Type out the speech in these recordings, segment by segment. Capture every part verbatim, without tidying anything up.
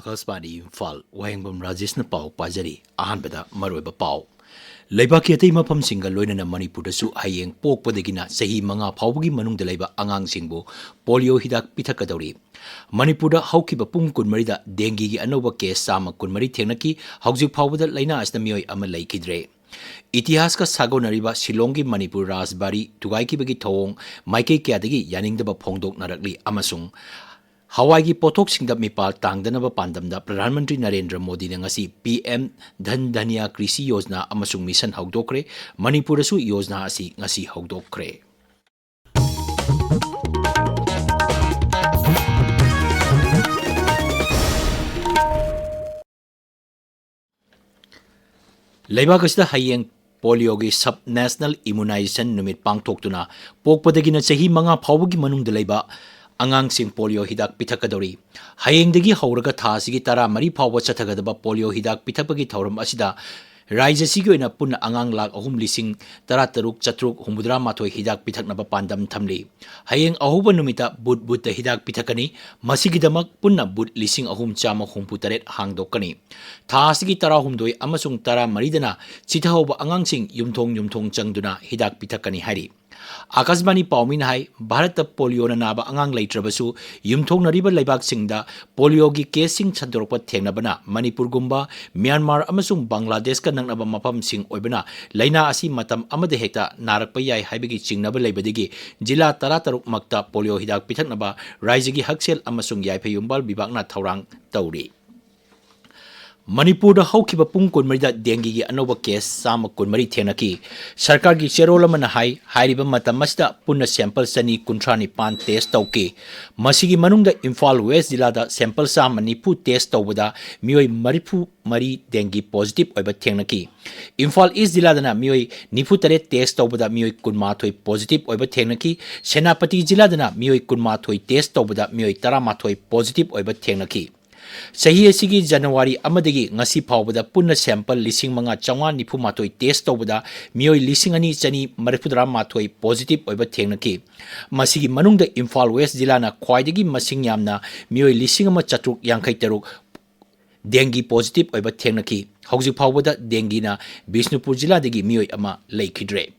ꯑꯀꯥꯁꯕꯥꯅꯤ ꯏꯝꯐꯥꯜ, ꯋꯥꯍꯦꯡꯕꯝ ꯔꯥꯖꯦꯁꯅ ꯄꯥꯎ ꯄꯥꯖꯔꯤ꯫ ꯑꯍꯥꯟꯕꯗ ꯃꯔꯨꯑꯣꯏꯕ ꯄꯥꯎ꯫ ꯂꯩꯕꯥꯛꯀꯤ ꯑꯇꯩ ꯃꯐꯝꯁꯤꯡꯒ ꯂꯣꯏꯅꯅ ꯃꯅꯤꯄꯨꯔꯗꯁꯨ ꯍꯌꯦꯡ ꯄꯣꯛꯄꯗꯒꯤꯅ ꯆꯍꯤ ꯃꯉꯥ ꯐꯥꯎꯕꯒꯤ ꯃꯅꯨꯡꯗ ꯂꯩꯕ ꯑꯉꯥꯡꯁꯤꯡꯕꯨ ꯄꯣꯂꯤꯑꯣ ꯍꯤꯗꯥꯛ ꯄꯤꯊꯛꯀꯗꯧꯔꯤ꯫ ꯃꯅꯤꯄꯨꯔꯗ ꯍꯧꯈꯤꯕ ꯄꯨꯡ ꯀꯨꯟꯃꯔꯤꯗ ꯗꯦꯡꯒꯤꯒꯤ ꯑꯅꯧꯕ ꯀꯦꯁ ꯆꯥꯝꯃ ꯀꯨꯟꯃꯔꯤ ꯊꯦꯡꯅꯈꯤ꯫ ꯍꯧꯖꯤꯛ ꯐꯥꯎꯕꯗ ꯂꯥꯏꯅꯥ ꯑꯁꯤꯅ ꯃꯤꯑꯣꯏ ꯑꯃ ꯂꯩꯈꯤꯗ꯭ꯔꯦ꯫ ꯏꯇꯤꯍꯥꯁꯀ ꯁꯥꯒꯣꯟꯅꯔꯤꯕ ꯁꯤꯂꯣꯡꯒꯤ ꯃꯅꯤꯄꯨꯔ ꯔꯥꯖꯕꯥꯔꯤ ꯊꯨꯒꯥꯏꯈꯤꯕꯒꯤ ꯊꯧꯑꯣꯡ ꯃꯥꯏꯀꯩ ꯀꯌꯥꯗꯒꯤ ꯌꯥꯅꯤꯡꯗꯕ ꯐꯣꯡꯗꯣꯛꯅꯔꯛꯂꯤ ꯑꯃꯁꯨꯡ ꯍꯋꯥꯏꯒꯤ ꯄꯣꯠꯊꯣꯛꯁꯤꯡꯗ ꯃꯤꯄꯥꯜ ꯇꯥꯡꯗꯅꯕ ꯄꯥꯟꯗꯝꯗ ꯄ꯭ꯔꯙꯥꯟ ꯃꯟꯇ꯭ꯔꯤ ꯅꯔꯦꯟꯗ꯭ꯔ ꯃꯣꯗꯤꯅ ꯉꯁꯤ ꯄꯤ ꯑꯦꯝ ꯙꯟ ꯙꯟꯌꯥ ꯀ꯭ꯔꯤꯁꯤ ꯌꯣꯖꯅꯥ ꯑꯃꯁꯨꯡ ꯃꯤꯁꯟ ꯍꯧꯗꯣꯛꯈ꯭ꯔꯦ꯫ ꯃꯅꯤꯄꯨꯔꯗꯁꯨ ꯌꯣꯖꯅꯥ ꯑꯁꯤ ꯉꯁꯤ ꯍꯧꯗꯣꯛꯈ꯭ꯔꯦ꯫ ꯂꯩꯕꯥꯛ ꯑꯁꯤꯗ ꯍꯌꯦꯡ ꯄꯣꯂꯤꯑꯣꯒꯤ ꯁꯕ ꯅꯦꯁꯅꯦꯜ ꯏꯃꯨꯅꯥꯏꯖꯦꯁꯟ ꯅꯨꯃꯤꯠ ꯄꯥꯡꯊꯣꯛꯇꯨꯅ ꯄꯣꯛꯄꯗꯒꯤꯅ ꯆꯍꯤ ꯃꯉꯥ ꯐꯥꯎꯕꯒꯤ ꯃꯅꯨꯡꯗ ꯂꯩꯕ ꯑꯉꯥꯡꯁꯤꯡ ꯄꯣꯂꯤꯑꯣ ꯍꯤꯗꯥꯛ ꯄꯤꯊꯛꯀꯗꯧꯔꯤ꯫ ꯍꯌꯦꯡꯗꯒꯤ ꯍꯧꯔꯒ ꯊꯥ ꯑꯁꯤꯒꯤ ꯇꯔꯥꯃꯔꯤ ꯐꯥꯎꯕ ꯆꯠꯊꯒꯗꯕ ꯄꯣꯂꯤꯑꯣ ꯍꯤꯗꯥꯛ ꯄꯤꯊꯛꯄꯒꯤ ꯊꯧꯔꯝ ꯑꯁꯤꯗ ꯔꯥꯖ꯭ꯌ ꯑꯁꯤꯒꯤ ꯑꯣꯏꯅ ꯄꯨꯟꯅ ꯑꯉꯥꯡ ꯂꯥꯈ ꯑꯍꯨꯝ ꯂꯤꯁꯤꯡ ꯇꯔꯥꯇꯔꯨꯛ ꯆꯥꯇ꯭ꯔꯨꯛ ꯍꯨꯝꯐꯨꯇꯔꯥ ꯃꯥꯊꯣꯏ ꯍꯤꯗꯥꯛ ꯄꯤꯊꯛꯅꯕ ꯄꯥꯟꯗꯝ ꯊꯝꯂꯤ꯫ ꯍꯌꯦꯡ ꯑꯍꯧꯕ ꯅꯨꯃꯤꯠꯇ ꯕꯨꯠ ꯕꯨꯠꯇ ꯍꯤꯗꯥꯛ ꯄꯤꯊꯛꯀꯅꯤ꯫ ꯃꯁꯤꯒꯤꯗꯃꯛ ꯄꯨꯟꯅ ꯕꯨꯠ ꯂꯤꯁꯤꯡ ꯑꯍꯨꯝ ꯆꯥꯝꯃ ꯍꯨꯝꯐꯨ ꯇꯔꯦꯠ ꯍꯥꯡꯗꯣꯛꯀꯅꯤ꯫ ꯊꯥ ꯑꯁꯤꯒꯤ ꯇꯔꯥꯍꯨꯝꯗꯣꯏ ꯑꯃꯁꯨꯡ ꯇꯔꯥꯃꯔꯤꯗꯅ ꯆꯤꯊꯍꯧꯕ ꯑꯉꯥꯡꯁꯤꯡ ꯌꯨꯝꯊꯣꯡ ꯌꯨꯝꯊꯣꯡ ꯆꯪꯗꯨꯅ ꯍꯤꯗꯥꯛ ꯄꯤꯊꯛꯀꯅꯤ ꯍꯥꯏꯔꯤ꯫ ꯑꯀꯥꯁꯕꯥꯅꯤ ꯄꯥꯎꯃꯤꯅ ꯍꯥꯏ, ꯚꯥꯔꯠꯇ ꯄꯣꯂꯤꯑꯣꯅ ꯅꯥꯕ ꯑꯉꯥꯡ ꯂꯩꯇ꯭ꯔꯕꯁꯨ, ꯌꯨꯝꯊꯣꯡꯅꯔꯤꯕ ꯂꯩꯕꯥꯛꯁꯤꯡꯗ ꯄꯣꯂꯤꯑꯣꯒꯤ ꯀꯦꯁꯁꯤꯡ ꯁꯟꯗꯣꯔꯛꯄ ꯊꯦꯡꯅꯕꯅ ꯃꯅꯤꯄꯨꯔꯒꯨꯝꯕ ꯃ꯭ꯌꯥꯟꯃꯥꯔ ꯑꯃꯁꯨꯡ ꯕꯪꯒ꯭ꯂꯥꯗꯦꯁꯀ ꯅꯛꯅꯕ ꯃꯐꯝꯁꯤꯡ ꯑꯣꯏꯕꯅ ꯂꯥꯏꯅꯥ ꯑꯁꯤ ꯃꯇꯝ ꯑꯃꯗ ꯍꯦꯛꯇ ꯅꯥꯔꯛꯄ ꯌꯥꯏ ꯍꯥꯏꯕꯒꯤ ꯆꯤꯡꯅꯕ ꯂꯩꯕꯗꯒꯤ ꯖꯤꯂꯥ ꯇꯔꯥꯇꯔꯨꯛ ꯃꯛꯇ ꯄꯣꯂꯤꯑꯣ ꯍꯤꯗꯥꯛ ꯄꯤꯊꯛꯅꯕ ꯔꯥꯖ꯭ꯌꯒꯤ ꯍꯛꯁꯦꯜ ꯑꯃꯁꯨꯡ ꯌꯥꯏꯐ ꯌꯨꯝꯕꯥꯜ ꯕꯤꯚꯥꯒꯅ ꯊꯧꯔꯥꯡ ꯇꯧꯔꯤ꯫ ꯃꯅꯤꯄꯨꯔꯗ ꯍꯧꯈꯤꯕ ꯄꯨꯡ ꯀꯨꯟꯃꯔꯤꯗ ꯗꯦꯡꯒꯤꯒꯤ ꯑꯅꯧꯕ ꯀꯦꯁ ꯆꯥꯝꯃ ꯀꯨꯟꯃꯔꯤ ꯊꯦꯡꯅꯈꯤ꯫ ꯁꯔꯀꯥꯔꯒꯤ ꯆꯦꯔꯣꯜ ꯑꯃꯅ ꯍꯥꯏ, ꯍꯥꯏꯔꯤꯕ ꯃꯇꯝ ꯑꯁꯤꯗ ꯄꯨꯟꯅ ꯁꯦꯝꯄꯜ ꯆꯅꯤ ꯀꯨꯟꯊ꯭ꯔꯥ ꯅꯤꯄꯥꯟ ꯇꯦꯁ ꯇꯧꯈꯤ꯫ ꯃꯁꯤꯒꯤ ꯃꯅꯨꯡꯗ ꯏꯝꯐꯥꯜ ꯋꯦꯁ ꯖꯤꯂꯥꯗ ꯁꯦꯝꯄꯜ ꯆꯥꯝꯃ ꯅꯤꯐꯨ ꯇꯦꯁ ꯇꯧꯕꯗ ꯃꯤꯑꯣꯏ ꯃꯔꯤꯐꯨ ꯃꯔꯤ ꯗꯦꯡꯒꯤ ꯄꯣꯖꯤꯇꯤꯚ ꯑꯣꯏꯕ ꯊꯦꯡꯅꯈꯤ꯫ ꯏꯝꯐꯥꯜ ꯏꯁ ꯖꯤꯂꯥꯗꯅ ꯃꯤꯑꯣꯏ ꯅꯤꯐꯨ ꯇꯔꯦꯠ ꯇꯦꯁ ꯇꯧꯕꯗ ꯃꯤꯑꯣꯏ ꯀꯨꯟꯃꯥꯊꯣꯏ ꯄꯣꯖꯤꯇꯤꯚ ꯑꯣꯏꯕ ꯊꯦꯡꯅꯈꯤ꯫ ꯁꯦꯅꯥꯄꯇꯤ ꯖꯤꯂꯥꯗꯅ ꯃꯤꯑꯣꯏ ꯀꯨꯟꯃꯥꯊꯣꯏ ꯇꯦꯁ ꯇꯧꯕꯗ ꯃꯤꯑꯣꯏ ꯇꯔꯥꯃꯥꯊꯣꯏ ꯄꯣꯖꯤꯇꯤꯚ ꯑꯣꯏꯕ ꯊꯦꯡꯅꯈꯤ꯫ ꯆꯍꯤ ꯑꯁꯤꯒꯤ ꯖꯅꯋꯥꯔꯤ ꯑꯃꯗꯒꯤ ꯉꯁꯤ ꯐꯥꯎꯕꯗ ꯄꯨꯟꯅ ꯁꯦꯝꯄꯜ ꯂꯤꯁꯤꯡ ꯃꯉꯥ ꯆꯥꯝꯃꯉꯥ ꯅꯤꯐꯨ ꯃꯥꯊꯣꯏ ꯇꯦꯁ ꯇꯧꯕꯗ ꯃꯤꯑꯣꯏ ꯂꯤꯁꯤꯡ ꯑꯅꯤ ꯆꯅꯤ ꯃꯔꯤꯐꯨꯇꯔꯥ ꯃꯥꯊꯣꯏ ꯄꯣꯖꯤꯇꯤꯚ ꯑꯣꯏꯕ ꯊꯦꯡꯅꯈꯤ꯫ ꯃꯁꯤꯒꯤ ꯃꯅꯨꯡꯗ ꯏꯝꯐꯥꯜ ꯋꯦꯁ ꯖꯤꯂꯥꯅ ꯈ꯭ꯋꯥꯏꯗꯒꯤ ꯃꯁꯤꯡ ꯌꯥꯝꯅ ꯃꯤꯑꯣꯏ ꯂꯤꯁꯤꯡ ꯑꯃ ꯆꯥꯇ꯭ꯔꯨꯛ ꯌꯥꯡꯈꯩ ꯇꯔꯨꯛ ꯗꯦꯡꯒꯤ ꯄꯣꯖꯤꯇꯤꯚ ꯑꯣꯏꯕ ꯊꯦꯡꯅꯈꯤ꯫ ꯍꯧꯖꯤꯛ ꯐꯥꯎꯕꯗ ꯗꯦꯡꯒꯤꯅ ꯕꯤꯁꯅꯨꯄꯨꯔ ꯖꯤꯂꯥꯗꯒꯤ ꯃꯤꯑꯣꯏ ꯑꯃ ꯂꯩꯈꯤꯗ꯭ꯔꯦ꯫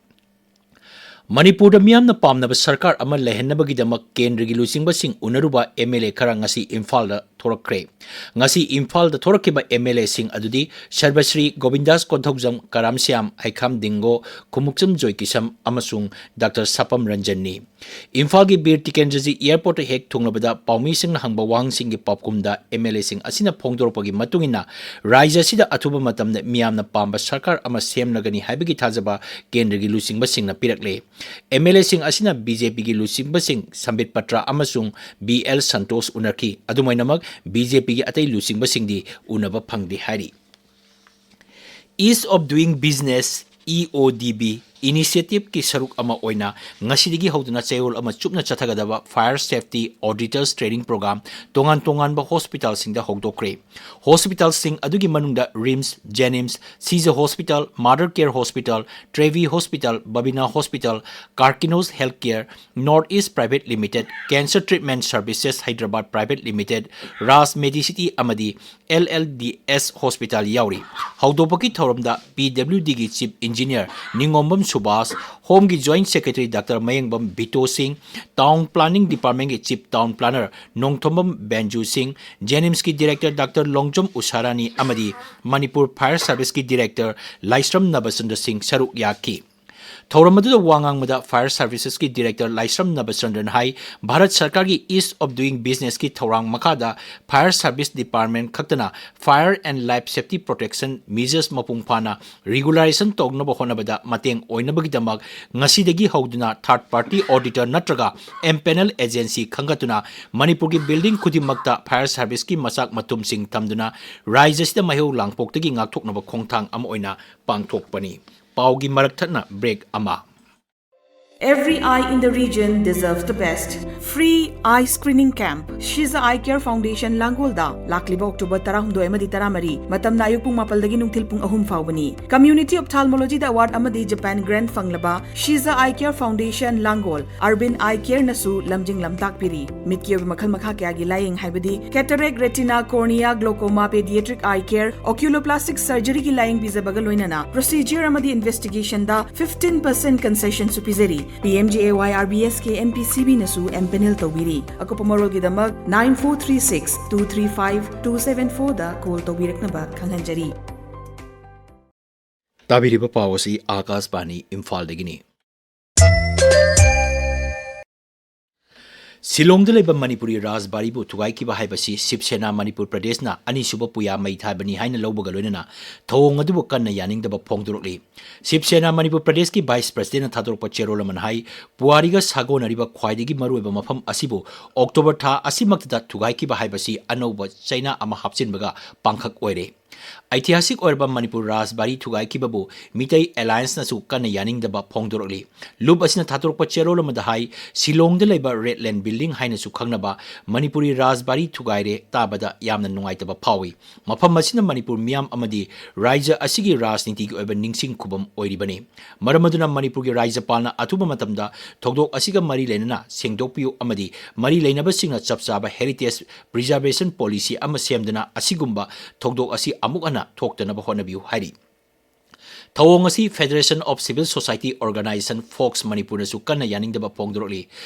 ꯃꯅꯤꯄꯨꯔꯗ ꯃꯤꯌꯥꯝꯅ ꯄꯥꯝꯅꯕ ꯁꯔꯀꯥꯔ ꯑꯃ ꯂꯩꯍꯟꯅꯕꯒꯤꯗꯃꯛ ꯀꯦꯟꯗ꯭ꯔꯒꯤ ꯂꯨꯆꯤꯡꯕꯁꯤꯡ ꯎꯅꯔꯨꯕ ꯑꯦꯝ ꯑꯦꯜ ꯑꯦ ꯈꯔ ꯉꯁꯤ ꯏꯝꯐꯥꯜꯗ ꯊꯣꯔꯛꯈ꯭ꯔꯦ꯫ ꯉꯁꯤ ꯏꯝꯐꯥꯜꯗ ꯊꯣꯔꯛꯈꯤꯕ ꯑꯦꯝ ꯑꯦꯜ ꯑꯦꯁꯤꯡ ꯑꯗꯨꯗꯤ ꯁꯔꯕꯁ꯭ꯔꯤ ꯒꯣꯕꯤꯟꯗꯥꯁ ꯀꯣꯟꯊꯧꯖꯝ, ꯀꯔꯥꯝ ꯁ꯭ꯌꯥꯝ, ꯍꯩꯈꯥꯝ ꯗꯤꯡꯒꯣ, ꯈꯨꯃꯨꯛꯆꯝ ꯖꯣꯏꯀꯤꯁꯝ ꯑꯃꯁꯨꯡ ꯗꯥꯛꯇꯔ ꯁꯥꯄꯝ ꯔꯟꯖꯟꯅꯤ꯫ ꯏꯝꯐꯥꯜꯒꯤ ꯕꯤꯔ ꯇꯤꯀꯦꯟꯗ꯭ꯔꯖꯤ ꯑꯦꯌꯔꯄꯣꯔꯠꯇ ꯍꯦꯛ ꯊꯨꯡꯂꯕꯗ ꯄꯥꯎꯃꯤꯁꯤꯡꯅ ꯍꯪꯕ ꯋꯥꯍꯪꯁꯤꯡꯒꯤ ꯄꯥꯎꯈꯨꯝꯗ ꯑꯦꯝ ꯑꯦꯜ ꯑꯦꯁꯤꯡ ꯑꯁꯤꯅ ꯐꯣꯡꯗꯣꯔꯛꯄꯒꯤ ꯃꯇꯨꯡ ꯏꯟꯅ ꯔꯥꯖ꯭ꯌ ꯑꯁꯤꯗ ꯑꯊꯨꯕ ꯃꯇꯝꯗ ꯃꯤꯌꯥꯝꯅ ꯄꯥꯝꯕ ꯁꯔꯀꯥꯔ ꯑꯃ ꯁꯦꯝꯂꯒꯅꯤ ꯍꯥꯏꯕꯒꯤ ꯊꯥꯖꯕ ꯀꯦꯟꯗ꯭ꯔꯒꯤ ꯂꯨꯆꯤꯡꯕꯁꯤꯡꯅ ꯄꯤꯔꯛꯂꯦ꯫ ꯑꯦꯝ ꯑꯦꯜ ꯑꯦꯁꯤꯡ ꯑꯁꯤꯅ ꯕꯤ ꯖꯦ ꯄꯤꯒꯤ ꯂꯨꯆꯤꯡꯕꯁꯤꯡ ꯁꯝꯕꯤꯠ ꯄꯇ꯭ꯔ ꯑꯃꯁꯨꯡ ꯕꯤ ꯑꯦꯜ ꯁꯟꯇꯣꯁ ꯎꯅꯈꯤ꯫ ꯑꯗꯨꯃꯥꯏꯅꯃꯛ ꯕꯤ ꯖꯦ ꯄꯤꯒꯤ ꯑꯇꯩ ꯂꯨꯆꯤꯡꯕꯁꯤꯡꯗꯤ ꯎꯅꯕ ꯐꯪꯗꯦ ꯍꯥꯏꯔꯤ꯫ Ease of Doing Business, E ꯑꯣ ꯗꯤ ꯕꯤ, ꯏꯅꯤꯁꯤꯌꯦꯇꯤꯚꯀꯤ ꯁꯔꯨꯛ ꯑꯃ ꯑꯣꯏꯅ ꯉꯁꯤꯗꯒꯤ ꯍꯧꯗꯨꯅ ꯆꯌꯣꯜ ꯑꯃ ꯆꯨꯞꯅ ꯆꯠꯊꯒꯗꯕ Fire Safety Auditors Training Program ꯇꯣꯉꯥꯟ ꯇꯣꯉꯥꯟꯕ ꯍꯣꯁꯄꯤꯇꯥꯜꯁꯤꯡꯗ ꯍꯧꯗꯣꯛꯈ꯭ꯔꯦ꯫ ꯍꯣꯁꯄꯤꯇꯥꯜꯁꯤꯡ ꯑꯗꯨꯒꯤ ꯃꯅꯨꯡꯗ RIMS, JNIMS, Shija hospital, mother care hospital, Trevi hospital, Babina hospital, Karkinos health care, north east private limited, cancer treatment services Hyderabad private limited, Raj medicity ꯑꯃꯗꯤ L L D S hospital ꯌꯥꯎꯔꯤ꯫ ꯍꯧꯗꯣꯛꯄꯒꯤ ꯊꯧꯔꯝꯗ ꯄꯤ ꯗꯕ꯭ꯂꯤꯎ ꯗꯤꯒꯤ ꯆꯤꯐ ꯏꯟꯖꯤꯅꯤꯌꯔ ꯅꯤꯉꯣꯝꯕꯝ ꯁꯨꯕꯥꯁ, ꯍꯣꯝꯒꯤ joint secretary doctor Mayengbam Bito Singh, town planning ꯗꯤꯄꯥꯔꯠꯃꯦꯟꯒꯤ chief town planner Nongthombam Benju Singh, ꯖꯦꯅꯤꯝꯁꯀꯤ director doctor Longjam Usharani ꯑꯃꯗꯤ ꯃꯅꯤꯄꯨꯔ ꯐꯥꯌꯔ ꯁꯥꯔꯚꯤꯁꯀꯤ ꯗꯤꯔꯦꯛꯇꯔ ꯂꯥꯏꯁ꯭ꯔꯝ ꯅꯕꯆꯟꯗ꯭ꯔ ꯁꯤꯡ ꯁꯔꯨꯛ ꯌꯥꯈꯤ꯫ ꯊꯧꯔꯝ ꯑꯗꯨꯗ ꯋꯥ ꯉꯥꯡꯕꯗ ꯐꯥꯌꯔ ꯁꯥꯔꯚꯤꯁꯦꯁꯀꯤ ꯗꯤꯔꯦꯛꯇꯔ ꯂꯥꯏꯁ꯭ꯔꯝ ꯅꯕꯆꯟꯗ꯭ꯔꯟ ꯍꯥꯏ, ꯚꯥꯔꯠ ꯁꯔꯀꯥꯔꯒꯤ Ease of Doing Businessꯀꯤ ꯊꯧꯔꯥꯡ ꯃꯈꯥꯗ ꯐꯥꯌꯔ ꯁꯥꯔꯚꯤꯁ ꯗꯤꯄꯥꯔꯠꯃꯦꯟ ꯈꯛꯇꯅ Fire and Life Safety Protection Measures ꯃꯄꯨꯡ ꯐꯥꯅ ꯔꯤꯒꯨꯂꯥꯏꯖꯦꯁꯟ ꯇꯧꯅꯕ ꯍꯣꯠꯅꯕꯗ ꯃꯇꯦꯡ ꯑꯣꯏꯅꯕꯒꯤꯗꯃꯛ ꯉꯁꯤꯗꯒꯤ ꯍꯧꯗꯨꯅ ꯊꯥꯔꯗ ꯄꯥꯔꯇꯤ ꯑꯣꯗꯤꯇꯔ ꯅꯠꯇ꯭ꯔꯒ ꯑꯦꯝꯄꯦꯅꯦꯜ ꯑꯦꯖꯦꯟꯁꯤ ꯈꯟꯒꯠꯇꯨꯅ ꯃꯅꯤꯄꯨꯔꯒꯤ ꯕꯤꯜꯗꯤꯡ ꯈꯨꯗꯤꯡꯃꯛꯇ ꯐꯥꯌꯔ ꯁꯥꯔꯚꯤꯁꯀꯤ ꯃꯆꯥꯛ ꯃꯊꯨꯝꯁꯤꯡ ꯊꯝꯗꯨꯅ ꯔꯥꯖ꯭ꯌ ꯑꯁꯤꯗ ꯃꯩꯍꯧ ꯂꯥꯡꯄꯣꯛꯇꯒꯤ ꯉꯥꯛꯊꯣꯛꯅꯕ ꯈꯣꯡꯊꯥꯡ ꯑꯃ ꯑꯣꯏꯅ ꯄꯥꯡꯊꯣꯛꯄꯅꯤ꯫ ꯄꯥꯎꯒꯤ ꯃꯔꯛ ꯊꯠꯅ ꯕ꯭ꯔꯦꯛ ꯑꯃ꯫ Every eye in the region deserves the best. Free eye screening camp. Shiza Eye Care Foundation ꯂꯥꯡꯒꯣꯜꯗ ꯂꯥꯛꯂꯤꯕ October ꯇꯔꯥꯍꯨꯝꯗꯣꯏ ꯑꯃꯗꯤ ꯇꯔꯥꯃꯔꯤ, ꯃꯇꯝꯅ ꯑꯌꯨꯛ ꯄꯨꯡ ꯃꯥꯄꯜꯗꯒꯤ ꯅꯨꯡꯊꯤꯜ ꯄꯨꯡ ꯑꯍꯨꯝ ꯐꯥꯎꯕꯅꯤ꯫ Community Ophthalmology ꯗ award ꯑꯃꯗꯤ Japan grant ꯐꯪꯂꯕ Shiza Eye Care Foundation ꯂꯥꯡꯒꯣꯜ, Arvind Eye Care ꯅꯁꯨ ꯂꯝꯖꯤꯡ ꯂꯝꯇꯥꯛꯄꯤꯔꯤ꯫ ꯃꯤꯠꯀꯤ ꯑꯣꯏꯕ ꯃꯈꯜ ꯃꯈꯥ ꯀꯌꯥꯒꯤ ꯂꯥꯌꯦꯡ, ꯍꯥꯏꯕꯗꯤ cataract, retina, cornea, glaucoma, pediatric eye care, oculoplastic surgery ꯒꯤ ꯂꯥꯌꯦꯡ ꯄꯤꯖꯕꯒ ꯂꯣꯏꯅꯅ procedure ꯑꯃꯗꯤ investigation ꯗ fifteen percent concession ꯁꯨ ꯄꯤꯖꯔꯤ꯫ P M J A Y R B S K N P C B ꯅꯁꯨ empanel ꯇꯧꯕꯤꯔꯤ꯫ ꯑꯀꯨꯞꯄ ꯃꯔꯣꯜꯒꯤꯗꯃꯛ nine four three six two three five two seven four ꯗ call ꯇꯧꯕꯤꯔꯛꯅꯕ ꯈꯪꯍꯟꯖꯔꯤ꯫ ꯇꯥꯕꯤꯔꯤꯕ ꯄꯥꯎ ꯑꯁꯤ ꯑꯥꯀꯥꯁꯕꯥꯅꯤ ꯏꯝꯐꯥꯜꯗꯒꯤꯅꯤ꯫ ꯁꯤꯂꯣꯡꯗ ꯂꯩꯕ ꯃꯅꯤꯄꯨꯔꯤ ꯔꯥꯖꯕꯥꯔꯤꯕꯨ ꯊꯨꯒꯥꯏꯈꯤꯕ ꯍꯥꯏꯕꯁꯤ ꯁꯤꯕ ꯁꯦꯅꯥ ꯃꯅꯤꯄꯨꯔ ꯄ꯭ꯔꯗꯦꯁꯅ ꯑꯅꯤꯁꯨꯕ ꯄꯨꯌꯥ ꯃꯩ ꯊꯥꯕꯅꯤ ꯍꯥꯏꯅ ꯂꯧꯕꯒ ꯂꯣꯏꯅꯅ ꯊꯧꯑꯣꯡ ꯑꯗꯨꯕꯨ ꯀꯟꯅ ꯌꯥꯅꯤꯡꯗꯕ ꯐꯣꯡꯗꯣꯔꯛꯂꯤ꯫ ꯁꯤꯕ ꯁꯦꯅꯥ ꯃꯅꯤꯄꯨꯔ ꯄ꯭ꯔꯗꯦꯁꯀꯤ ꯚꯥꯏꯁ ꯄ꯭ꯔꯁꯤꯗꯦꯟꯠꯅ ꯊꯥꯗꯣꯔꯛꯄ ꯆꯦꯔꯣꯜ ꯑꯃꯅ ꯍꯥꯏ, ꯄꯨꯋꯥꯔꯤꯒ ꯁꯥꯒꯣꯟꯅꯔꯤꯕ ꯈ꯭ꯋꯥꯏꯗꯒꯤ ꯃꯔꯨꯑꯣꯏꯕ ꯃꯐꯝ ꯑꯁꯤꯕꯨ ꯑꯣꯛꯇꯣꯕꯔ ꯊꯥ ꯑꯁꯤꯃꯛꯇꯗ ꯊꯨꯒꯥꯏꯈꯤꯕ ꯍꯥꯏꯕꯁꯤ ꯑꯅꯧꯕ ꯆꯩꯅꯥ ꯑꯃ ꯍꯥꯞꯆꯤꯟꯕꯒ ꯄꯥꯡꯈꯛ ꯑꯣꯏꯔꯦ꯫ ꯑꯩꯇꯤꯍꯥꯁꯤꯛ ꯑꯣꯏꯔꯕ ꯃꯅꯤꯄꯨꯔ ꯔꯥꯖꯕꯥꯔꯤ ꯊꯨꯒꯥꯏꯈꯤꯕꯕꯨ ꯃꯤꯇꯩ ꯑꯦꯂꯥꯌꯟꯁꯅꯁꯨ ꯀꯟꯅ ꯌꯥꯅꯤꯡꯗꯕ ꯐꯣꯡꯗꯣꯔꯛꯂꯤ꯫ ꯂꯨꯞ ꯑꯁꯤꯅ ꯊꯥꯗꯣꯔꯛꯄ ꯆꯦꯔꯣꯜ ꯑꯃꯗ ꯍꯥꯏ, ꯁꯤꯂꯣꯡꯗ ꯂꯩꯕ ꯔꯦꯗ ꯂꯦꯟ ꯕꯤꯜꯗꯤꯡ ꯍꯥꯏꯅꯁꯨ ꯈꯪꯅꯕ ꯃꯅꯤꯄꯨꯔꯤ ꯔꯥꯖꯕꯥꯔꯤ ꯊꯨꯒꯥꯏꯔꯦ ꯇꯥꯕꯗ ꯌꯥꯝꯅ ꯅꯨꯡꯉꯥꯏꯇꯕ ꯐꯥꯎꯏ꯫ ꯃꯐꯝ ꯑꯁꯤꯅ ꯃꯅꯤꯄꯨꯔ ꯃꯤꯌꯥꯝ ꯑꯃꯗꯤ ꯔꯥꯖ꯭ꯌ ꯑꯁꯤꯒꯤ ꯔꯥꯖꯅꯤꯇꯤꯒꯤ ꯑꯣꯏꯕ ꯅꯤꯡꯁꯤꯡ ꯈꯨꯕꯝ ꯑꯣꯏꯔꯤꯕꯅꯤ꯫ ꯃꯔꯝ ꯑꯗꯨꯅ ꯃꯅꯤꯄꯨꯔꯒꯤ ꯔꯥꯖ꯭ꯌꯄꯥꯜꯅ ꯑꯊꯨꯕ ꯃꯇꯝꯗ ꯊꯧꯗꯣꯛ ꯑꯁꯤꯒ ꯃꯔꯤ ꯂꯩꯅꯅ ꯁꯦꯡꯗꯣꯛꯄꯤꯌꯨ ꯑꯃꯗꯤ ꯃꯔꯤ ꯂꯩꯅꯕꯁꯤꯡꯅ ꯆꯞ ꯆꯥꯕ heritage preservation policy ꯑꯃ ꯁꯦꯝꯗꯨꯅ ꯑꯁꯤꯒꯨꯝꯕ ꯊꯧꯗꯣꯛ ꯑꯁꯤ ꯑꯃꯨꯛ ꯍꯟꯅ ꯊꯣꯛꯇꯅꯕ ꯍꯣꯠꯅꯕꯤꯌꯨ ꯍꯥꯏꯔꯤ꯫ ꯊꯧꯑꯣꯡ ꯑꯁꯤ Federation of Civil Society Organisation, FOCS, ꯃꯅꯤꯄꯨꯔꯅꯁꯨ ꯀꯟꯅ ꯌꯥꯅꯤꯡꯗꯕ ꯐꯣꯡꯗꯣꯔꯛꯂꯤ꯫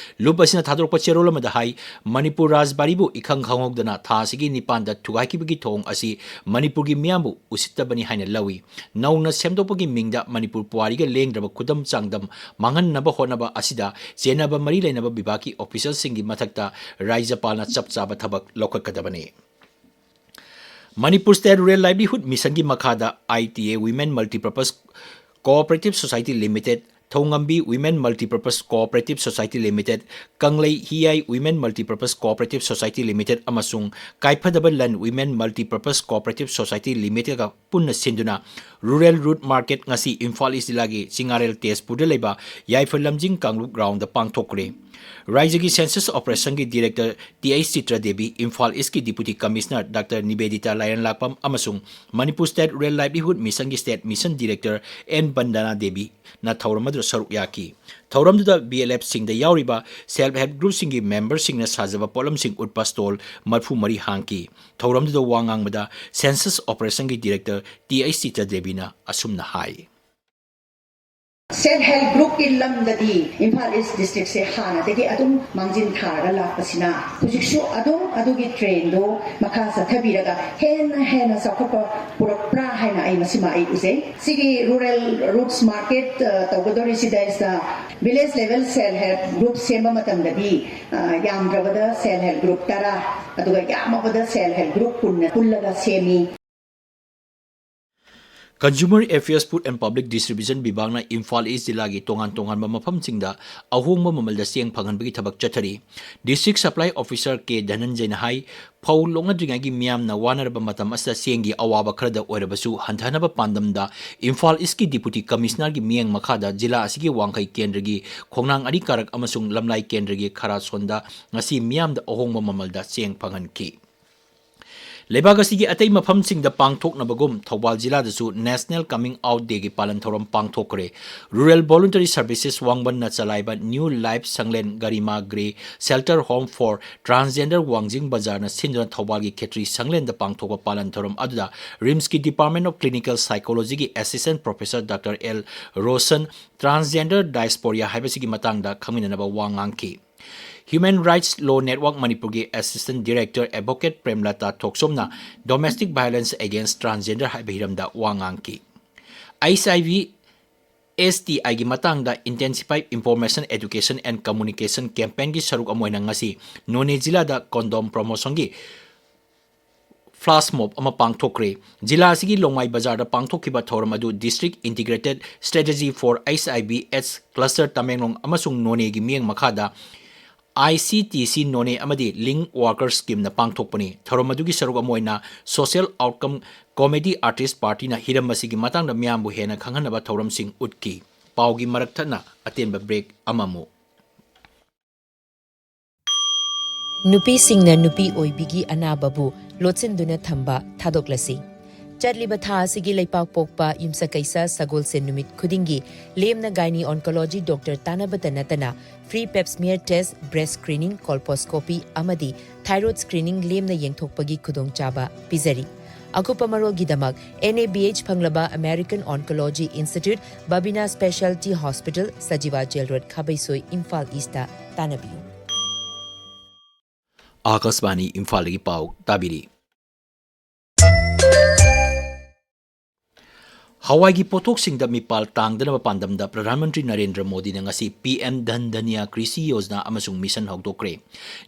ꯂꯨꯞ ꯑꯁꯤꯅ ꯊꯥꯗꯣꯔꯛꯄ ꯆꯦꯔꯣꯜ ꯑꯃꯗ ꯍꯥꯏ, ꯃꯅꯤꯄꯨꯔ ꯔꯥꯖꯕꯥꯔꯤꯕꯨ ꯏꯈꯪ ꯈꯪꯍꯧꯗꯅ ꯊꯥ ꯑꯁꯤꯒꯤ ꯅꯤꯄꯥꯟꯗ ꯊꯨꯒꯥꯏꯈꯤꯕꯒꯤ ꯊꯧꯑꯣꯡ ꯑꯁꯤ ꯃꯅꯤꯄꯨꯔꯒꯤ ꯃꯤꯌꯥꯝꯕꯨ ꯎꯁꯤꯠꯇꯕꯅꯤ ꯍꯥꯏꯅ ꯂꯧꯏ꯫ ꯅꯧꯅ ꯁꯦꯝꯗꯣꯛꯄꯒꯤ ꯃꯤꯡꯗ ꯃꯅꯤꯄꯨꯔ ꯄꯨꯋꯥꯔꯤꯒ ꯂꯦꯡꯗ꯭ꯔꯕ ꯈꯨꯗꯝ ꯆꯥꯡꯗꯝ ꯃꯥꯡꯍꯟꯅꯕ ꯍꯣꯠꯅꯕ ꯑꯁꯤꯗ ꯆꯦꯟꯅꯕ ꯃꯔꯤ ꯂꯩꯅꯕ ꯕꯤꯚꯥꯒꯀꯤ ꯑꯣꯐꯤꯁꯤꯌꯦꯜꯁꯤꯡꯒꯤ ꯃꯊꯛꯇ ꯔꯥꯖ꯭ꯌꯄꯥꯜꯅ ꯆꯞ ꯆꯥꯕ ꯊꯕꯛ ꯂꯧꯈꯠꯀꯗꯕꯅꯤ꯫ ꯃꯅꯤꯄꯨꯔ ꯁ꯭ꯇꯦꯠ ꯔꯨꯔꯦꯜ ꯂꯥꯏꯚꯂꯤꯍꯨꯗ ꯃꯤꯁꯟꯒꯤ ꯃꯈꯥꯗ I T A Women Multipurpose Cooperative Society Limited, ꯊꯧꯉꯝꯕꯤ Women Multipurpose Cooperative Society Limited, ꯀꯪꯂꯩ ꯍꯤꯌꯥꯏ Women Multipurpose Cooperative Society Limited ꯑꯃꯁꯨꯡ ꯀꯥꯏꯐꯗꯕ ꯂꯟ Women Multipurpose Cooperative Society Limitedꯒ ꯄꯨꯟꯅ ꯁꯤꯟꯗꯨꯅ Rural Route Market ꯉꯁꯤ ꯏꯝꯐꯥꯜ ꯏꯁ ꯖꯤꯂꯥꯒꯤ ꯆꯤꯉꯥꯔꯦꯜ ꯇꯦꯖꯄꯨꯔꯗ ꯂꯩꯕ ꯌꯥꯏꯐ ꯂꯝꯖꯤꯡ ꯀꯥꯡꯂꯨꯞ ꯒ꯭ꯔꯥꯎꯟꯗ ꯄꯥꯡꯊꯣꯛꯈ꯭ꯔꯦ꯫ ꯔꯥꯏꯖ꯭ꯌꯒꯤ ꯁꯦꯟꯁꯁ ꯑꯣꯄꯔꯦꯁꯟꯒꯤ director T H Chitra Devi, Imphal ꯏꯁꯀꯤ deputy commissioner doctor Nivedita Laireenlakpam ꯑꯃꯁꯨꯡ ꯃꯅꯤꯄꯨꯔ ꯁ꯭ꯇꯦꯠ ꯔꯨꯔꯦꯜ ꯂꯥꯏꯚꯂꯤꯍꯨꯗ ꯃꯤꯁꯟꯒꯤ state mission director N Bandana ꯗꯦꯕꯤꯅ ꯊꯧꯔꯝ ꯑꯗꯨꯗ ꯁꯔꯨꯛ ꯌꯥꯈꯤ꯫ ꯊꯧꯔꯝꯗꯨꯗ ꯕꯤ ꯑꯦꯜ ꯑꯦꯐꯁꯤꯡꯗ ꯌꯥꯎꯔꯤꯕ ꯁꯦꯜꯐ ꯍꯦꯜꯞ ꯒ꯭ꯔꯨꯞꯁꯤꯡꯒꯤ ꯃꯦꯝꯕꯔꯁꯤꯡꯅ ꯁꯥꯖꯕ ꯄꯣꯠꯂꯝꯁꯤꯡ ꯎꯠꯄ ꯁ꯭ꯇꯣꯜ ꯃꯔꯤꯐꯨ ꯃꯔꯤ ꯍꯥꯡꯈꯤ꯫ ꯊꯧꯔꯝꯗꯨꯗ ꯋꯥ ꯉꯥꯡꯕꯗ ꯁꯦꯟꯁꯁ ꯑꯣꯄꯔꯦꯁꯟꯒꯤ ꯗꯤꯔꯦꯛꯇꯔ ꯇꯤ ꯑꯩꯆ ꯆꯤꯇ꯭ꯔ ꯗꯦꯕꯤꯅ ꯑꯁꯨꯝꯅ ꯍꯥꯏ꯫ ꯁꯦꯜꯐ ꯍꯦꯜꯞ ꯒ꯭ꯔꯨꯞꯀꯤ ꯂꯝꯗꯗꯤ ꯏꯝꯐꯥꯜ ꯏꯁ ꯗꯤꯁꯇ꯭ꯔꯤꯛꯁꯦ ꯍꯥꯟꯅꯗꯒꯤ ꯑꯗꯨꯝ ꯃꯥꯡꯖꯤꯟ ꯊꯥꯔꯒ ꯂꯥꯛꯄꯁꯤꯅ ꯍꯧꯖꯤꯛꯁꯨ ꯑꯗꯨꯝ ꯑꯗꯨꯒꯤ ꯇ꯭ꯔꯦꯟꯗꯣ ꯃꯈꯥ ꯆꯠꯊꯕꯤꯔꯒ ꯍꯦꯟꯅ ꯍꯦꯟꯅ ꯆꯥꯎꯈꯠꯄ ꯄꯨꯔꯛꯄ꯭ꯔꯥ ꯍꯥꯏꯅ ꯑꯩ ꯃꯁꯤꯃ ꯑꯩ ꯎꯖꯩ꯫ ꯁꯤꯒꯤ ꯔꯨꯔꯦꯜ ꯔꯨꯠꯁ ꯃꯥꯔꯀꯦꯠ ꯇꯧꯒꯗꯧꯔꯤꯁꯤꯗꯩꯁꯤꯗ village level self help group ꯁꯦꯝꯕ ꯃꯇꯝꯗꯗꯤ ꯌꯥꯝꯗ꯭ꯔꯕꯗ ꯁꯦꯜꯐ ꯍꯦꯜꯞ ꯒ꯭ꯔꯨꯞ ꯇꯔꯥ, ꯑꯗꯨꯒ ꯌꯥꯝꯃꯕꯗ ꯁꯦꯜꯐ ꯍꯦꯜꯞ ꯒ꯭ꯔꯨꯞ ꯀꯨꯟꯅ ꯄꯨꯜꯂꯒ ꯁꯦꯝꯃꯤ꯫ Consumer Affairs, Food and Public Distribution ꯕꯤꯚꯥꯒꯅ Imphal ꯏꯁ ꯖꯤꯂꯥꯒꯤ ꯇꯣꯉꯥꯟ ꯇꯣꯉꯥꯟꯕ ꯃꯐꯝꯁꯤꯡꯗ ꯑꯍꯣꯡꯕ ꯃꯃꯜꯗ ꯆꯦꯡ ꯐꯪꯍꯟꯕꯒꯤ ꯊꯕꯛ ꯆꯠꯊꯔꯤ꯫ District Supply Officer ꯀꯦ ꯙꯅꯟꯖꯌꯅ ꯍꯥꯏ, ꯐꯧ ꯂꯣꯛꯅꯗ꯭ꯔꯤꯉꯩꯒꯤ ꯃꯤꯌꯥꯝꯅ ꯋꯥꯅꯔꯕ ꯃꯇꯝ ꯑꯁꯤꯗ ꯆꯦꯡꯒꯤ ꯑꯋꯥꯕ ꯈꯔꯗ ꯑꯣꯏꯔꯕꯁꯨ ꯍꯟꯊꯅꯕ ꯄꯥꯟꯗꯝꯗ ꯏꯝꯐꯥꯜ ꯏꯁꯀꯤ ꯗꯤꯄꯨꯇꯤ ꯀꯃꯤꯁꯅꯔꯒꯤ ꯃꯤꯠꯌꯦꯡ ꯃꯈꯥꯗ ꯖꯤꯂꯥ ꯑꯁꯤꯒꯤ ꯋꯥꯡꯈꯩ ꯀꯦꯟꯗ꯭ꯔꯒꯤ ꯈꯣꯡꯅꯥꯡ ꯑꯔꯤ ꯀꯥꯔꯛ ꯑꯃꯁꯨꯡ ꯂꯝꯂꯥꯏ ꯀꯦꯟꯗ꯭ꯔꯒꯤ ꯈꯔꯥꯁꯣꯟꯗ ꯉꯁꯤ ꯃꯤꯌꯥꯝꯗ ꯑꯍꯣꯡꯕ ꯃꯃꯜꯗ ꯆꯦꯡ ꯐꯪꯍꯟꯈꯤ꯫ ꯂꯩꯕꯥꯛ ꯑꯁꯤꯒꯤ ꯑꯇꯩ ꯃꯐꯝꯁꯤꯡꯗ ꯄꯥꯡꯊꯣꯛꯅꯕꯒꯨꯝ ꯊꯧꯕꯥꯜ ꯖꯤꯂꯥꯗꯁꯨ National Coming Out Dayꯒꯤ ꯄꯥꯂꯟ ꯊꯧꯔꯝ ꯄꯥꯡꯊꯣꯛꯈ꯭ꯔꯦ꯫ Rural Voluntary Services ꯋꯥꯡꯕꯟꯅ ꯆꯂꯥꯏꯕ New Life ꯁꯪꯂꯦꯟ Garima Greh Shelter Home for Transgender ꯋꯥꯡꯖꯤꯡ ꯕꯖꯥꯔꯅ ꯁꯤꯟꯗꯨꯅ ꯊꯧꯕꯥꯜꯒꯤ ꯈꯦꯇ꯭ꯔꯤ ꯁꯪꯂꯦꯟꯗ ꯄꯥꯡꯊꯣꯛꯄ ꯄꯥꯂꯟ ꯊꯧꯔꯝ ꯑꯗꯨꯗ ꯔꯤꯝꯁꯀꯤ Department of Clinical Psychologyꯒꯤ Assistant Professor doctor L Roshan, transgender dysphoria ꯍꯥꯏꯕꯁꯤꯒꯤ ꯃꯇꯥꯡꯗ ꯈꯪꯃꯤꯟꯅꯅꯕ ꯋꯥ ꯉꯥꯡꯈꯤ꯫ Human Rights Law Network ꯃꯅꯤꯄꯨꯔꯒꯤ Assistant Director Advocate ꯄ꯭ꯔꯦꯝꯂꯇꯥ ꯊꯣꯛꯆꯣꯝꯅ Domestic Violence Against Transgender ꯍꯥꯏꯕ ꯍꯤꯔꯝꯗ ꯋꯥ ꯉꯥꯡꯈꯤ꯫ ꯑꯩꯆ ꯑꯥꯏ ꯚꯤ ꯑꯦꯁ ꯇꯤ ꯑꯥꯏꯒꯤ ꯃꯇꯥꯡꯗ Intensified Information Education and Communication Campaignꯒꯤ ꯁꯔꯨꯛ ꯑꯃ ꯑꯣꯏꯅ ꯉꯁꯤ ꯅꯣꯅꯦ ꯖꯤꯂꯥꯗ condom promotionꯒꯤ flash mob ꯑꯃ ꯄꯥꯡꯊꯣꯛꯈ꯭ꯔꯦ꯫ ꯖꯤꯂꯥ ꯑꯁꯤꯒꯤ ꯂꯣꯡꯃꯥꯏ ꯕꯖꯥꯔꯗ ꯄꯥꯡꯊꯣꯛꯈꯤꯕ ꯊꯧꯔꯝ ꯑꯗꯨ District Integrated Strategy for H I V AIDS Cluster Tamenglong ꯑꯃꯁꯨꯡ ꯅꯣꯅꯦꯒꯤ ꯃꯤꯠꯌꯦꯡ ꯃꯈꯥꯗ I C T C ꯅꯣꯅꯦ ꯑꯃꯗꯤ Link Workers Scheme ꯅ ꯄꯥꯡꯊꯣꯛꯄꯅꯤ꯫ ꯊꯧꯔꯝ ꯑꯗꯨꯒꯤ ꯁꯔꯨꯛ ꯑꯃ ꯑꯣꯏꯅ Social Outcome Comedy Artist Party ꯅ ꯍꯤꯔꯝ ꯑꯁꯤꯒꯤ ꯃꯇꯥꯡꯗ ꯃꯤꯌꯥꯝꯕꯨ ꯍꯦꯟꯅ ꯈꯪꯍꯟꯅꯕ ꯊꯧꯔꯝꯁꯤꯡ ꯎꯠꯈꯤ꯫ ꯄꯥꯎꯒꯤ ꯃꯔꯛ ꯊꯠꯅ ꯑꯇꯦꯟꯕ break ꯑꯃꯃꯨꯛ꯫ ꯅꯨꯄꯤꯁꯤꯡꯅ ꯅꯨꯄꯤ ꯑꯣꯏꯕꯤꯒꯤ ꯑꯅꯥꯕꯕꯨ ꯂꯣꯠꯁꯤꯟꯗꯨꯅ ꯊꯝꯕ ꯊꯥꯗꯣꯛꯂꯁꯤ꯫ ꯆꯠꯂꯤꯕ ꯊꯥ ꯑꯁꯤꯒꯤ ꯂꯩꯄꯥꯛ ꯄꯣꯛꯄ ꯌꯨꯝꯁꯀꯩꯁ ꯁꯒꯣꯜꯁꯦꯟ ꯅꯨꯃꯤꯠ ꯈꯨꯗꯤꯡꯒꯤ ꯂꯦꯝꯅ gynae oncology doctor ꯇꯥꯟꯅꯕꯇ ꯅꯠꯇꯅ free pap smear test, breast screening, colposcopy ꯑꯃꯗꯤ thyroid screening ꯂꯦꯝꯅ ꯌꯦꯡꯊꯣꯛꯄꯒꯤ ꯈꯨꯗꯣꯡꯆꯥꯕ ꯄꯤꯖꯔꯤ꯫ ꯑꯀꯨꯞꯄ ꯃꯔꯣꯜꯒꯤꯗꯃꯛ N A B H ꯐꯪꯂꯕ American Oncology Institute, Babina Specialty Hospital, Sajiwa Jail Road, Khabeisoi, Imphal ꯏꯁꯇ ꯇꯥꯟꯅꯕꯤꯌꯨ꯫ ꯑꯥꯀꯥꯁꯕꯥꯅꯤ ꯏꯝꯐꯥꯜꯗꯒꯤ ꯄꯥꯎ ꯇꯥꯕꯤꯔꯤ꯫ ꯍꯋꯥꯏꯒꯤ ꯄꯣꯠꯊꯣꯛꯁꯤꯡꯗ ꯃꯤꯄꯥꯜ ꯇꯥꯡꯗꯅꯕ ꯄꯥꯟꯗꯝꯗ ꯄ꯭ꯔꯙꯥꯟ ꯃꯟꯇ꯭ꯔꯤ ꯅꯔꯦꯟꯗ꯭ꯔ ꯃꯣꯗꯤꯅ ꯉꯁꯤ P M Dhan Dhanya Krishi Yojana ꯑꯃꯁꯨꯡ mission ꯍꯧꯗꯣꯛꯈ꯭ꯔꯦ꯫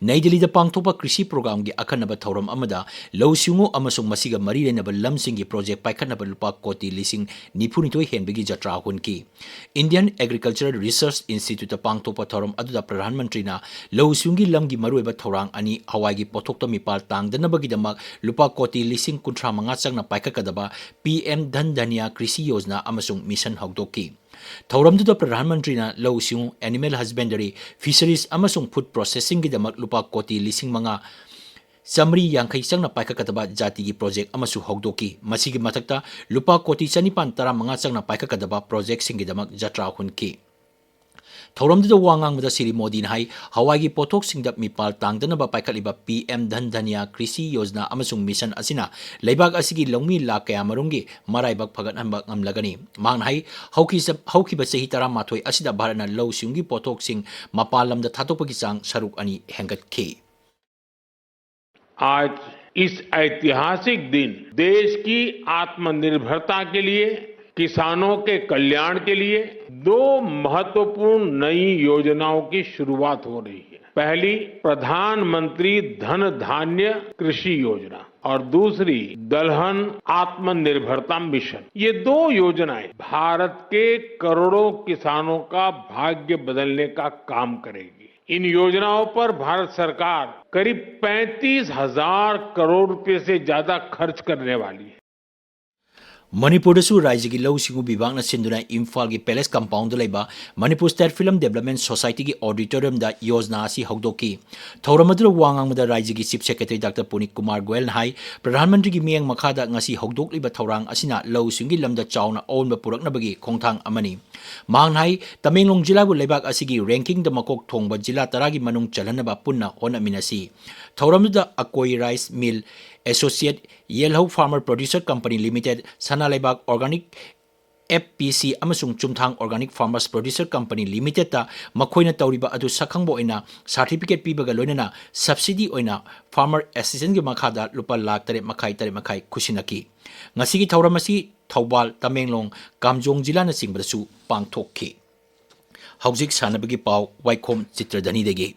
ꯅꯩ ꯗꯤꯜꯂꯤꯗ ꯄꯥꯡꯊꯣꯛꯄ ꯀ꯭ꯔꯤꯁꯤ ꯄ꯭ꯔꯣꯒ꯭ꯔꯥꯝꯒꯤ ꯑꯈꯟꯅꯕ ꯊꯧꯔꯝ ꯑꯃꯗ ꯂꯧꯎ ꯁꯤꯡꯎ ꯑꯃꯁꯨꯡ ꯃꯁꯤꯒ ꯃꯔꯤ ꯂꯩꯅꯕ ꯂꯝꯁꯤꯡꯒꯤ ꯄ꯭ꯔꯣꯖꯦꯛ ꯄꯥꯏꯈꯠꯅꯕ ꯂꯨꯄꯥ ꯀꯣꯇꯤ ꯂꯤꯁꯤꯡ ꯅꯤꯐꯨꯅꯤꯊꯣꯏ ꯍꯦꯟꯕꯒꯤ ꯖꯇ꯭ꯔꯥ ꯍꯨꯟꯈꯤ꯫ Indian Agricultural Research Institute ꯇ ꯄꯥꯡꯊꯣꯛꯄ ꯊꯧꯔꯝ ꯑꯗꯨꯗ ꯄ꯭ꯔꯙꯥꯟ ꯃꯟꯇ꯭ꯔꯤꯅ ꯂꯧꯎ ꯁꯤꯡꯎꯒꯤ ꯂꯝꯒꯤ ꯃꯔꯨꯑꯣꯏꯕ ꯊꯧꯔꯥꯡ ꯑꯅꯤ, ꯍꯋꯥꯏꯒꯤ ꯄꯣꯠꯊꯣꯛꯇ ꯃꯤꯄꯥꯜ ꯇꯥꯡꯗꯅꯕꯒꯤꯗꯃꯛ ꯂꯨꯄꯥ ꯀꯣꯇꯤ ꯂꯤꯁꯤꯡ ꯀꯨꯟꯊ꯭ꯔꯥ ꯃꯉꯥ ꯆꯪꯅ ꯄꯥꯏꯈꯠꯀꯗꯕ P M Dhan Dhanya Krishi Yojana ꯑꯃꯁꯨꯡ mission ꯍꯧꯗꯣꯛꯈꯤ꯫ ꯊꯧꯔꯝꯗꯨꯗ ꯄ꯭ꯔꯙꯥꯟ ꯃꯟꯇ꯭ꯔꯤꯅ ꯂꯧꯎ ꯁꯤꯡꯎ, animal husbandry, fisheries ꯑꯃꯁꯨꯡ food processing ꯒꯤꯗꯃꯛ ꯂꯨꯄꯥ ꯀꯣꯇꯤ ꯂꯤꯁꯤꯡ ꯃꯉꯥ ꯆꯥꯃꯔꯤ ꯌꯥꯡꯈꯩ ꯆꯪꯅ ꯄꯥꯏꯈꯠꯀꯗꯕ ꯖꯥꯇꯤꯒꯤ ꯄ꯭ꯔꯣꯖꯦꯛ ꯑꯃꯁꯨ ꯍꯧꯗꯣꯛꯈꯤ꯫ ꯃꯁꯤꯒꯤ ꯃꯊꯛꯇ ꯂꯨꯄꯥ ꯀꯣꯇꯤ ꯆꯅꯤꯄꯥꯟ ꯇꯔꯥꯃꯉꯥ ꯆꯪꯅ ꯄꯥꯏꯈꯠꯀꯗꯕ ꯄ꯭ꯔꯣꯖꯦꯛꯁꯤꯡꯒꯤꯗꯃꯛ ꯖꯇ꯭ꯔꯥ ꯍꯨꯟꯈꯤ꯫ ꯊꯧꯔꯝꯗꯨꯗ ꯋꯥ ꯉꯥꯡꯕꯗ ꯁ꯭ꯔꯤ ꯃꯣꯗꯤꯅ ꯍꯥꯏ, ꯍꯋꯥꯏꯒꯤ ꯄꯣꯠꯊꯣꯛꯁꯤꯡꯗ ꯃꯤꯄꯥꯜ ꯇꯥꯡꯗꯅꯕ ꯄꯥꯏꯈꯠꯂꯤꯕ P M Dhan Dhanya Krishi Yojana ꯑꯃꯁꯨꯡ mission ꯑꯁꯤꯅ ꯂꯩꯕꯥꯛ ꯑꯁꯤꯒꯤ ꯂꯧꯃꯤ ꯂꯥꯈ ꯀꯌꯥꯃꯔꯨꯝꯒꯤ ꯃꯔꯥꯏꯕꯛ ꯐꯒꯠꯍꯟꯕ ꯉꯝꯂꯒꯅꯤ꯫ ꯃꯍꯥꯛꯅ ꯍꯥꯏ, ꯍꯧꯈꯤ-, ꯍꯧꯈꯤꯕ ꯆꯍꯤ ꯇꯔꯥꯃꯥꯊꯣꯏ ꯑꯁꯤꯗ ꯚꯥꯔꯠꯅ ꯂꯧꯎ ꯁꯤꯡꯎꯒꯤ ꯄꯣꯠꯊꯣꯛꯁꯤꯡ ꯃꯄꯥꯟ ꯂꯝꯗ ꯊꯥꯗꯣꯛꯄꯒꯤ ꯆꯥꯡ ꯁꯔꯨꯛ ꯑꯅꯤ ꯍꯦꯟꯒꯠꯈꯤ꯫ आज इस ऐतिहासिक दिन देश की आत्मनिर्भरता के लिए, किसानों के कल्याण के लिए दो महत्वपूर्ण नई योजनाओं की शुरुआत हो रही है। पहली, प्रधानमंत्री धन धान्य कृषि योजना और दूसरी दलहन आत्मनिर्भरता मिशन। ये दो योजनाएं भारत के करोड़ों किसानों का भाग्य बदलने का काम करेगी। इन योजनाओं पर भारत सरकार करीब पैंतीस हज़ार करोड़ रुपए से ज्यादा खर्च करने वाली है। ꯃꯅꯤꯄꯨꯔꯗꯁꯨ ꯔꯥꯏꯖ꯭ꯌꯒꯤ ꯂꯧꯎ ꯁꯤꯡꯎ ꯕꯤꯚꯥꯒꯅ ꯁꯤꯟꯗꯨꯅ ꯏꯝꯐꯥꯜꯒꯤ ꯄꯦꯂꯦꯁ ꯀꯝꯄꯥꯎꯟꯗ ꯂꯩꯕ ꯃꯅꯤꯄꯨꯔ ꯁ꯭ꯇꯦꯠ ꯐꯤꯂꯝ ꯗꯦꯕꯂꯞꯃꯦꯟ ꯁꯣꯁꯥꯏꯇꯤꯒꯤ ꯑꯣꯗꯤꯇꯣꯔꯤꯌꯝꯗ ꯌꯣꯖꯅꯥ ꯑꯁꯤ ꯍꯧꯗꯣꯛꯈꯤ꯫ ꯊꯧꯔꯝ ꯑꯗꯨꯗ ꯋꯥ ꯉꯥꯡꯕꯗ ꯔꯥꯏꯖ꯭ꯌꯒꯤ chief secretary doctor Punit Kumar ꯒꯣꯌꯜꯅ ꯍꯥꯏ, ꯄ꯭ꯔꯙꯥꯟ ꯃꯟꯇ꯭ꯔꯤꯒꯤ ꯃꯤꯠꯌꯦꯡ ꯃꯈꯥꯗ ꯉꯁꯤ ꯍꯧꯗꯣꯛꯂꯤꯕ ꯊꯧꯔꯥꯡ ꯑꯁꯤꯅ ꯂꯧꯎ ꯁꯤꯡꯎꯒꯤ ꯂꯝꯗ ꯆꯥꯎꯅ ꯑꯑꯣꯟꯕ ꯄꯨꯔꯛꯅꯕꯒꯤ ꯈꯣꯡꯊꯥꯡ ꯑꯃꯅꯤ꯫ ꯃꯍꯥꯛꯅ ꯍꯥꯏ, ꯇꯃꯦꯡꯂꯣꯡ ꯖꯤꯂꯥꯕꯨ ꯂꯩꯕꯥꯛ ꯑꯁꯤꯒꯤ ꯔꯦꯡꯀꯤꯡꯗ ꯃꯀꯣꯛ ꯊꯣꯡꯕ ꯖꯤꯂꯥ ꯇꯔꯥꯒꯤ ꯃꯅꯨꯡ ꯆꯜꯍꯟꯅꯕ ꯄꯨꯟꯅ ꯍꯣꯠꯅꯃꯤꯟꯅꯁꯤ꯫ ꯊꯧꯔꯝꯗꯨꯗ ꯑꯀꯣꯏ rice mill associate, Yelhou farmer producer company limited, Sana Leibak organic F P C ꯑꯃꯁꯨꯡ Chumthang organic farmers producer company ꯂꯤꯃꯤꯇꯦꯗꯇ ꯃꯈꯣꯏꯅ ꯇꯧꯔꯤꯕ ꯑꯗꯨ ꯁꯛꯈꯪꯕ ꯑꯣꯏꯅ ꯁꯥꯔꯇꯤꯐꯤꯀꯦꯠ ꯄꯤꯕꯒ ꯂꯣꯏꯅꯅ ꯁꯕꯁꯤꯗꯤ ꯑꯣꯏꯅ ꯐꯥꯔꯃꯔ ꯑꯦꯁꯤꯁꯇꯦꯟꯒꯤ ꯃꯈꯥꯗ ꯂꯨꯄꯥ ꯂꯥꯈ ꯇꯔꯦꯠ ꯃꯈꯥꯏ, ꯇꯔꯦꯠ ꯃꯈꯥꯏ ꯈꯨꯠꯁꯤꯟꯅꯈꯤ꯫ ꯉꯁꯤꯒꯤ ꯊꯧꯔꯝ ꯑꯁꯤ ꯊꯧꯕꯥꯜ, ꯇꯃꯦꯡꯂꯣꯡ, ꯀꯥꯝꯖꯣꯡ ꯖꯤꯂꯥꯅꯆꯤꯡꯕꯗꯁꯨ ꯄꯥꯡꯊꯣꯛꯈꯤ꯫ ꯍꯧꯖꯤꯛ ꯁꯥꯟꯅꯕꯒꯤ ꯄꯥꯎ, ꯋꯥꯏꯈꯣꯝ ꯆꯤꯇ꯭ꯔꯙꯅꯤꯗꯒꯤ꯫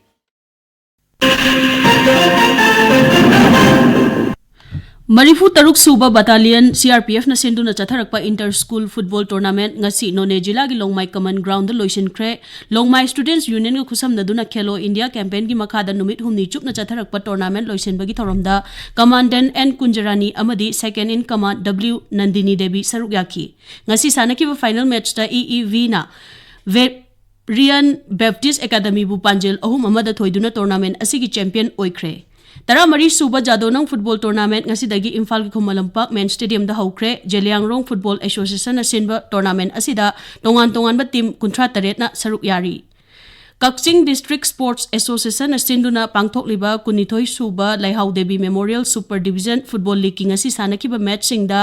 ꯃꯔꯤꯐꯨ ꯇꯔꯨꯛ ꯁꯨꯕ ꯕꯇꯥꯂꯤꯌꯟ ꯁꯤ ꯑꯥꯔ ꯄꯤ ꯑꯦꯐꯅ ꯁꯤꯟꯗꯨꯅ ꯆꯠꯊꯔꯛꯄ ꯏꯟꯇꯔ ꯁ꯭ꯀꯨꯜ ꯐꯨꯠꯕꯣꯜ ꯇꯣꯔꯅꯥꯃꯦꯟꯠ ꯉꯁꯤ ꯅꯣꯅꯦ ꯖꯤꯂꯥꯒꯤ ꯂꯣꯡꯃꯥꯏ ꯀꯃꯟ ꯒ꯭ꯔꯥꯎꯟꯗ ꯂꯣꯏꯁꯤꯟꯈ꯭ꯔꯦ꯫ ꯂꯣꯡꯃꯥꯏ ꯁ꯭ꯇꯨꯗꯦꯟꯠꯁ ꯌꯨꯅꯤꯌꯟꯒ ꯈꯨꯠꯁꯝꯅꯗꯨꯅ ꯈꯦꯂꯣ ꯏꯟꯗꯤꯌꯥ ꯀꯦꯝꯄꯦꯟꯒꯤ ꯃꯈꯥꯗ ꯅꯨꯃꯤꯠ ꯍꯨꯝꯅꯤ ꯆꯨꯞꯅ ꯆꯠꯊꯔꯛꯄ ꯇꯣꯔꯅꯥꯃꯦꯟꯠ ꯂꯣꯏꯁꯤꯟꯕꯒꯤ ꯊꯧꯔꯝꯗ ꯀꯃꯥꯟꯗꯦꯟꯠ ꯑꯦꯟ ꯀꯨꯟꯖꯔꯥꯅꯤ ꯑꯃꯗꯤ ꯁꯦꯀꯦꯟ ꯏꯟ ꯀꯃꯥꯟ ꯗꯕ꯭ꯂꯤꯎ ꯅꯟꯗꯤꯅꯤ ꯗꯦꯕꯤ ꯁꯔꯨꯛ ꯌꯥꯈꯤ꯫ ꯉꯁꯤ ꯁꯥꯟꯅꯈꯤꯕ ꯐꯥꯏꯅꯦꯜ ꯃꯦꯆꯇ ꯏ ꯏ ꯚꯤꯅ ꯔꯤꯌꯟ ꯕꯦꯞꯇꯤꯁ ꯑꯦꯀꯥꯗꯃꯤꯕꯨ ꯄꯥꯟꯖꯤꯜ ꯑꯍꯨꯝ ꯑꯃꯗ ꯊꯣꯏꯗꯨꯅ ꯇꯣꯔꯅꯥꯃꯦꯟꯠ ꯑꯁꯤꯒꯤ ꯆꯦꯝꯄꯤꯌꯟ ꯑꯣꯏꯈ꯭ꯔꯦ꯫ ꯇꯔꯥꯃꯔꯤ ꯁꯨꯕ ꯖꯥꯗꯣꯅꯪ ꯐꯨꯠꯕꯣꯜ ꯇꯣꯔꯅꯥꯃꯦꯟꯠ ꯉꯁꯤꯗꯒꯤ ꯏꯝꯐꯥꯜꯒꯤ ꯈꯨꯃꯟ ꯂꯝꯄꯥꯛ ꯃꯦꯟ ꯁ꯭ꯇꯦꯗꯤꯌꯝꯗ ꯍꯧꯈ꯭ꯔꯦ꯫ ꯖꯦꯂꯤꯌꯥꯡꯔꯣꯡ ꯐꯨꯠꯕꯣꯜ ꯑꯦꯁꯣꯁꯤꯌꯦꯁꯟꯅ ꯁꯤꯟꯕ ꯇꯣꯔꯅꯥꯃꯦꯟꯠ ꯑꯁꯤꯗ ꯇꯣꯉꯥꯟ ꯇꯣꯉꯥꯟꯕ ꯇꯤꯝ ꯀꯨꯟꯊ꯭ꯔꯥ ꯇꯔꯦꯠꯅ ꯁꯔꯨꯛ ꯌꯥꯔꯤ꯫ ꯀꯛꯆꯤꯡ ꯗꯤꯁꯇ꯭ꯔꯤꯛ ꯁ꯭ꯄꯣꯔꯠꯁ ꯑꯦꯁꯣꯁꯤꯌꯦꯁꯟꯅ ꯁꯤꯟꯗꯨꯅ ꯄꯥꯡꯊꯣꯛꯂꯤꯕ Kunnithoi Suba Leihao Devi memorial super division football ꯂꯤꯒꯀꯤ ꯉꯁꯤ ꯁꯥꯟꯅꯈꯤꯕ ꯃꯦꯆꯁꯤꯡꯗ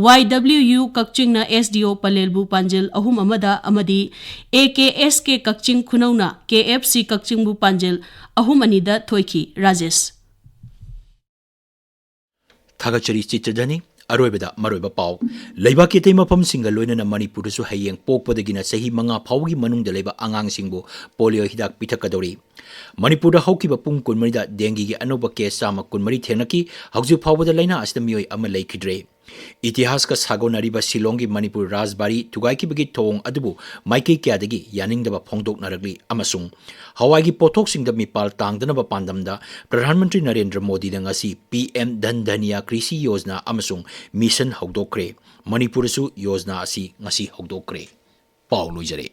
ꯋꯥꯏ ꯗꯕ꯭ꯂꯤꯎ ꯌꯨ ꯀꯛꯆꯤꯡꯅ ꯑꯦꯁ ꯗꯤ ꯑꯣ ꯄꯂꯦꯜꯕꯨ ꯄꯥꯟꯖꯤꯜ ꯑꯍꯨꯝ ꯑꯃꯗ ꯑꯃꯗꯤ A K S K Kakching ꯈꯨꯅꯧꯅ K F C ꯀꯛꯆꯤꯡꯕꯨ ꯄꯥꯟꯖꯤꯜ ꯑꯍꯨꯝ ꯑꯅꯤꯗ ꯊꯣꯏꯈꯤ꯫ ꯔꯥꯖꯦꯁ꯫ ꯊꯥꯒꯠꯆꯔꯤ ꯆꯤꯇ꯭ꯔꯙꯅꯤ꯫ ꯑꯔꯣꯏꯕꯗ ꯃꯔꯨꯑꯣꯏꯕ ꯄꯥꯎ꯫ ꯂꯩꯕꯥꯛꯀꯤ ꯑꯇꯩ ꯃꯐꯝꯁꯤꯡꯒ ꯂꯣꯏꯅꯅ ꯃꯅꯤꯄꯨꯔꯗꯁꯨ ꯍꯌꯦꯡ ꯄꯣꯛꯄꯗꯒꯤꯅ ꯆꯍꯤ ꯃꯉꯥ ꯐꯥꯎꯕꯒꯤ ꯃꯅꯨꯡꯗ ꯂꯩꯕ ꯑꯉꯥꯡꯁꯤꯡꯕꯨ ꯄꯣꯂꯤꯑꯣ ꯍꯤꯗꯥꯛ ꯄꯤꯊꯛꯀꯗꯧꯔꯤ꯫ ꯃꯅꯤꯄꯨꯔꯗ ꯍꯧꯈꯤꯕ ꯄꯨꯡ ꯀꯨꯟꯃꯔꯤꯗ ꯗꯦꯡꯒꯤꯒꯤ ꯑꯅꯧꯕ ꯀꯦꯁ ꯆꯥꯝꯃ ꯀꯨꯟꯃꯔꯤ ꯊꯦꯡꯅꯈꯤ꯫ ꯍꯧꯖꯤꯛ ꯐꯥꯎꯕꯗ ꯂꯥꯏꯅꯥ ꯑꯁꯤꯗ ꯃꯤꯑꯣꯏ ꯑꯃ ꯂꯩꯈꯤꯗ꯭ꯔꯦ꯫ ꯏꯇꯤꯍꯥꯁꯀ ꯁꯥꯒꯣꯟꯅꯔꯤꯕ ꯁꯤꯂꯣꯡꯒꯤ ꯃꯅꯤꯄꯨꯔ ꯔꯥꯖꯕꯥꯔꯤ ꯊꯨꯒꯥꯏꯈꯤꯕꯒꯤ ꯊꯧꯑꯣꯡ ꯑꯗꯨꯕꯨ ꯃꯥꯏꯀꯩ ꯀꯌꯥꯗꯒꯤ ꯌꯥꯅꯤꯡꯗꯕ ꯐꯣꯡꯗꯣꯛꯅꯔꯛꯂꯤ ꯑꯃꯁꯨꯡ ꯍꯋꯥꯏꯒꯤ ꯄꯣꯠꯊꯣꯛꯁꯤꯡꯗ ꯃꯤꯄꯥꯜ ꯇꯥꯡꯗꯅꯕ ꯄꯥꯟꯗꯝꯗ ꯄ꯭ꯔꯙꯥꯟ ꯃꯟꯇ꯭ꯔꯤ ꯅꯔꯦꯟꯗ꯭ꯔ ꯃꯣꯗꯤꯅ ꯉꯁꯤ ꯄꯤ ꯑꯦꯝ ꯙꯟ ꯙꯟꯌꯥ ꯀ꯭ꯔꯤꯁꯤ ꯌꯣꯖꯅꯥ ꯑꯃꯁꯨꯡ ꯃꯤꯁꯟ ꯍꯧꯗꯣꯛꯈ꯭ꯔꯦ꯫ ꯃꯅꯤꯄꯨꯔꯗꯁꯨ ꯌꯣꯖꯅꯥ ꯑꯁꯤ ꯉꯁꯤ ꯍꯧꯗꯣꯛꯈ꯭ꯔꯦ꯫ ꯄꯥꯎ ꯂꯣꯏꯖꯔꯦ꯫